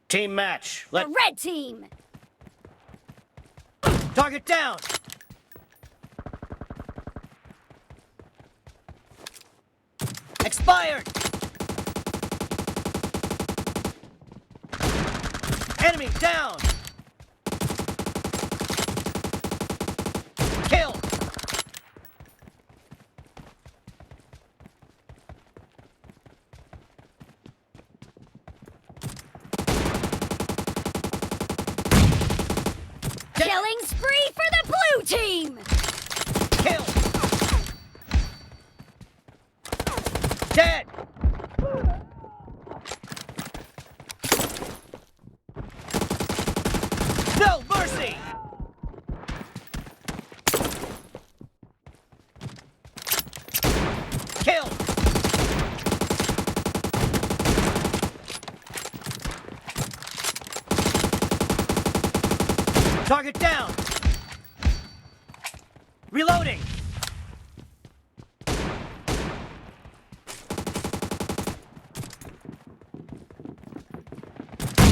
Team match. The Let red team. target down. Expired. Enemy down. Kill. Killing spree for the blue team. Kill. Dead. No mercy. Kill. Target down. Reloading.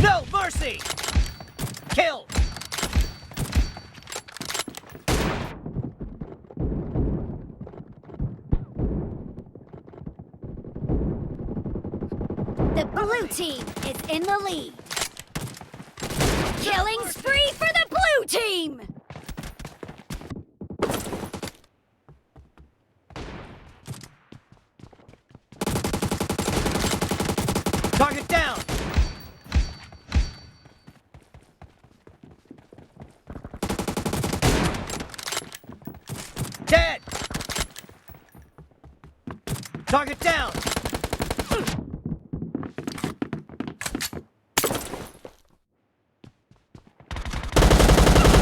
No mercy! Kill! The blue team is in the lead. Killing spree for the blue team. Target down! Dead! Target down!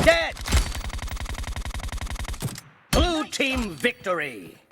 Dead! Blue team victory!